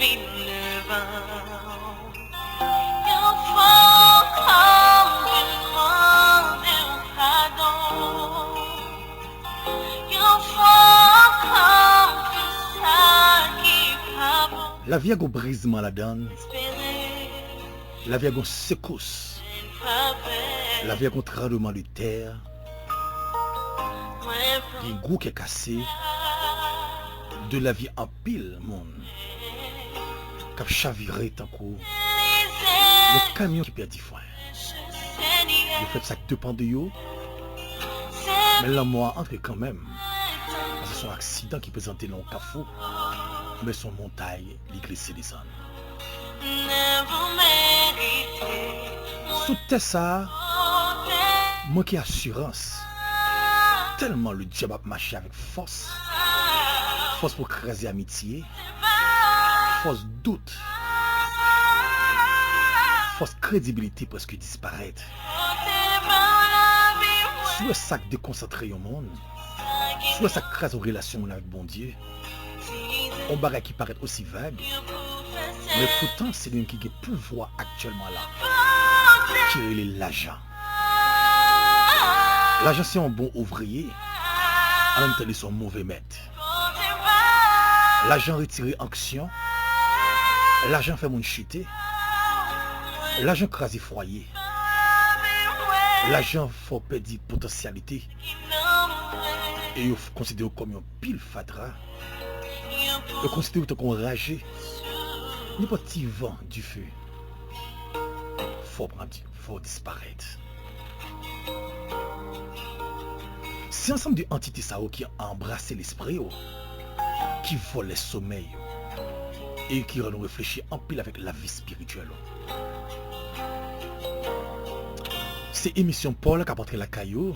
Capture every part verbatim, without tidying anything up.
vin devan w. Yon fwa ankò m vin mande w padon. Yon fwa ankò m fè sa ki pa bon. Lavi a gon brizman ladan l. Lavi a gon sekous. Lavi a gon tranbleman de tè. Gen gwo kè kase de lavi anpil moun k ap chavire tankou yon kamyon ki pèdi fren. Yo fè sa k depann de yo, men lanmò a antre kanmenm. Paske se yon aksidan ki prezante nan yon kafou, men se yon montay li glise desann. Sou tè sa a, manke asirans. Tèlman ledyab ap mache avèk fòs. Fòs pou kraze amitye. Fòs dout. Fòs kredibilite prèske disparèt. Si w wè sa k dekonsantre yon moun, si w wè sa k kraze yon relasyon moun avèk Bondye, yon bagay ki parèt osi vag, men poutan se li menm ki gen pouvwa aktyèlman la, ki rele lajan. Lajan se yon bon ouvriye, an menm tan li se yon move mèt. Lajan retire onksyon. Lajan fè moun chite. Lajan kraze fwaye. Lajan fè w pèdi potansyalite. E yo f-, konsidere w kòm yon pil fatra. Yo konsidere w tankou yon raje. Nenpòt ti van dife, fò w pran di-, fò w disparèt. Se ansanm de antite sa yo ki anbrase lespri w, ki vòlè somèy ou, e ki rann ou reflechi anpil avèk lavi espirityèl ou. Se emisyon pa w la k ap antre lakay ou,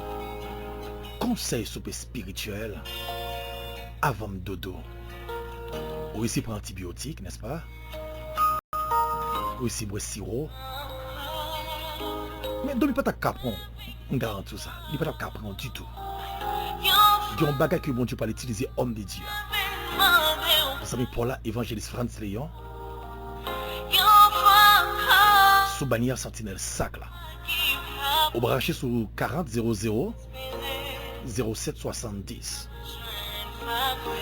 konsèy soupe espirityèl, avan m dodo. Ou resi pran antibiyotik, nèspa? Ou resi bwè siwo? Men dòmi pa t ap ka pran w, m garanti w sa, li pa t ap ka pran w ditou. Gen yon bagay ke Bondye pral itilize òm de Dye a, zanmi pa w la, evanjelis Frantz Léon, sou banyè Santinèl Sak la. Ou branche sou karant zewo zewo zewo sèt swasanndis.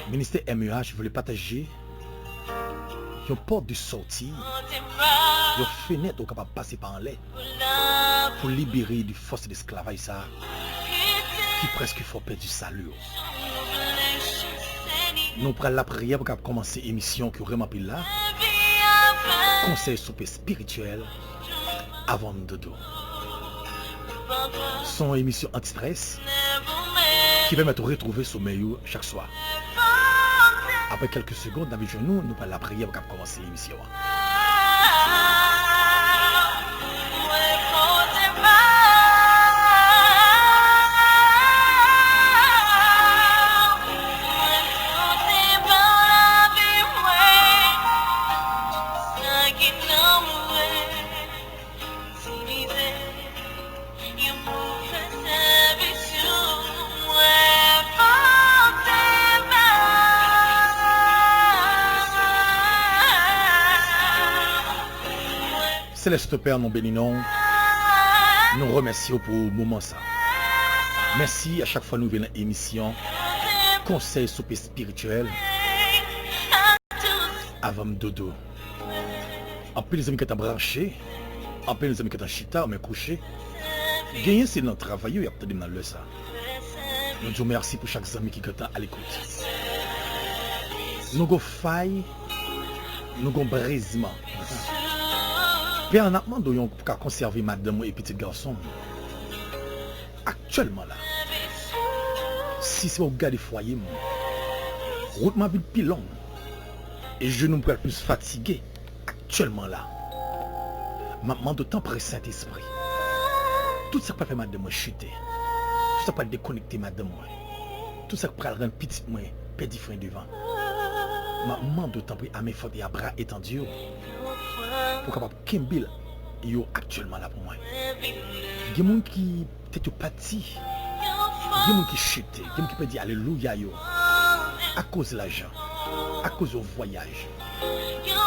Ministè M E H vle pataje yon pòt de sòti, yon fenèt ou kapab pase pa anlè pou libere de fòs lesklavaj sa a ki prèske fè w pèdi sali w. Nou pral lapriyè pou kapab kòmanse emisyon ki w renmen anpil la, konsèy soupe espirityèl avan m dodo. Se yon emisyon antistrès ki pèmèt ou retwouve somèy ou chak swa. Apre kèlke segonn, n ap jwenn nou, nou pral lapriyè pou k ap kòmanse emisyon an. Seleste Pè, nou beni non w. Nou remèsye w pou moman sa. Mèsi a chak fwa nou rive nan emisyon Konsèy Soupe Espirityèl avan m dodo. Anpil zanmi gentan branche, anpil zanmi gentan chita oubyen kouche. Genyen se nan travay yo y ap tande m nan lè sa. Nou di w mèsi pou chak zanmi ki gentan alekout. Nou gon fay, nou gon brizman. Pè a, n ap mande w yon pou ka konsève madanm ou e pitit gason m aktyèlman la. Si se pa w k gade fwaye m, wout m ap vin pi long, e jenou m pral plis fatige aktyèlman la. M ap mande w, tanpri, Sentespri, tout sa k pral fè madanm mwen chite, tout sa k pral dekonekte madanm mwen, tout sa k pral rann pitit mwen pèdi fren devan, m ap mande w, tanpri, a men fòt e a bra etandi yo, pou w kapab kenbe yo aktyèlman la pou mwen. Gen moun ki tèt yo pati. Gen moun ki chite, gen moun ki pèdi alelouya yo akoz lajan, akoz yon vwayaj,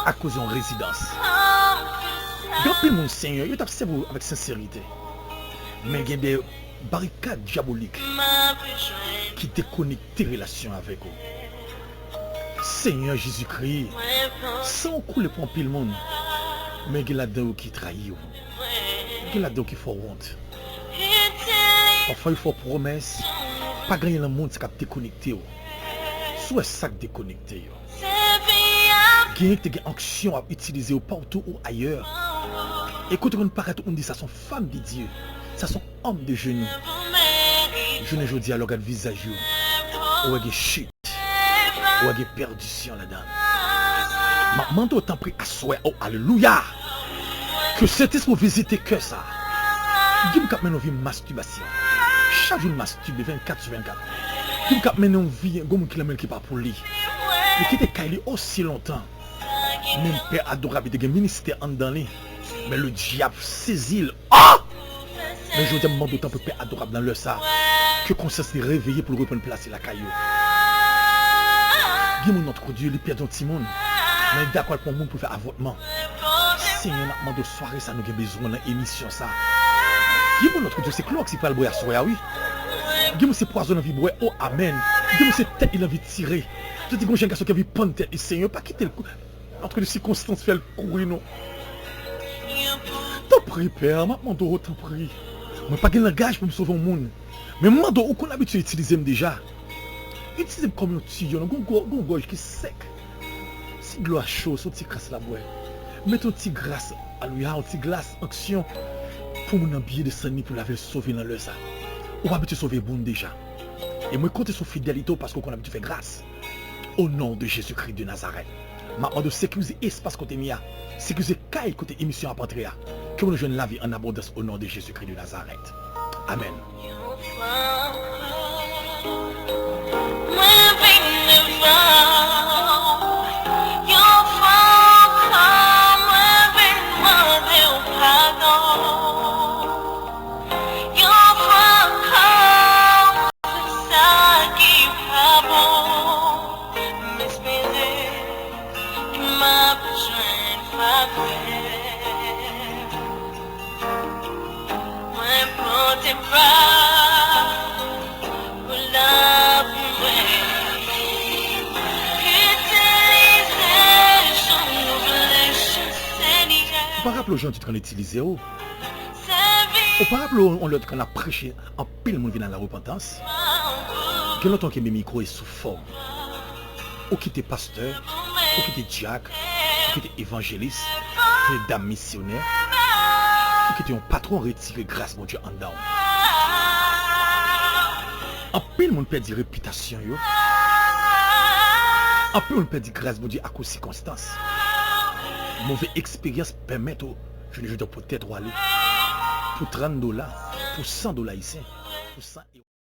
akoz yon rezidans. Gen anpil moun, Senyè, yo t ap sèvi w avèk senserite. Men gen de barikad dyabolik ki dekonekte relasyon avèk ou. Senyè Jezikri, san w koule pou anpil moun, men gen ladan yo ki trayi w. Gen ladan yo ki fè w wont. Pafwa yo fè w pwomès, pa gen anyen nan mond sa k ap dekonekte w. Si w wè sa k dekonekte yo. Genyen ki te gen onksyon ap itilize yo patou ou ayè. E kote konn parèt, tout moun di sa se yon fanm de Dye, sa se yon òm de jenou. Jounen jodi a, lè w gad vizaj yo, ou wè gen chit, ou wè gen pèdisyon ladan l. M ap mande w tanpri aswè a, o alelouya, ke Sentespri w vizite kè sa a. Gen moun k ap mennen yon vi mastibasyon. Chak jou l mastibe vennkat sou vennkat. Gen moun k ap mennen yon vi, gen moun ki nan men l ki pa pou li. Li kite kay li osi lontan. Menm pè adorab, li te gen ministè anndan li. Men ledyab sezi l. Oh! Men jodi a, m mande w tanpri, pè adorab, nan lè sa a, ke konsyans li reveye pou l reprann plas li lakay yo. Gen moun, Nòtre Dye, li pèdi yon timoun, men li dakò al pran yon moun pou l fè avòtman. Senyè, n ap mande w, sware sa, nou gen bezwen w nan emisyon sa. Gen moun, Nòtre Dye, se klowòks li pral bwè aswè a, wi. Gen moun, se pwazon l anvi bwè, o amèn. Gen moun, se tèt li l anvi tire. Yo di, gen yon jèn gason ki anvi pann tèt li, Senyè, pa kite l kou-, antre de sikonstans fè l kouri, non. Tanpri, Pè, m ap mande w, tanpri. Mwen pa gen langaj pou m sove yon moun. Men m mande w, ou konn abitye itilize m deja. Itilize m kòm yon tiyo, non, gon gò-, gon gòj ki sèk. Si dlo a cho, se yon ti kras l ap bwè. Mete yon ti gras, alelouya, yon ti glas, onksyon, pou moun nan byen desann li, pou lave l, sove l nan lè sa. Ou abitye sove moun deja. E mwen konte sou fidelite w paske w konn abitye fè gras. O non de Jezikri de Nazarèt, m ap mande w sekirize espas kote m ye a, sekirize kay kote emisyon ap antre a. Ke nou jwenn lavi an abondans o non de Jezikri de Nazarèt. Amèn. Mwen vin devan w yon fwa ankò, mwen vin mande w padon. Yon fwa ankò, sa ki pa bon, m espere m ap jwenn favè. Mwen pote bra pou lavi mwen. Itilize jan w vle, Senyè. Ou pa raple w jan ti tran itilize w? Ou pa raple w, yon lè kan n ap preche, anpil moun vin a la repantans? Gen lontan w kenbe mikwo e sou fòm. Ou kite pastè, ou kite dyak, ou kite evanjelis, ou kite dam misyonè, ou kite yon patwon retire gras Bondye anndan w. Anpil moun pèdi repitasyon yo. Anpil moun pèdi gras Bondye akoz sikonstans. Move eksperyans pèmèt ou jounen jodi a poutèt ou ale pou trant dola, pou san dola ayisyen, pou san ewo.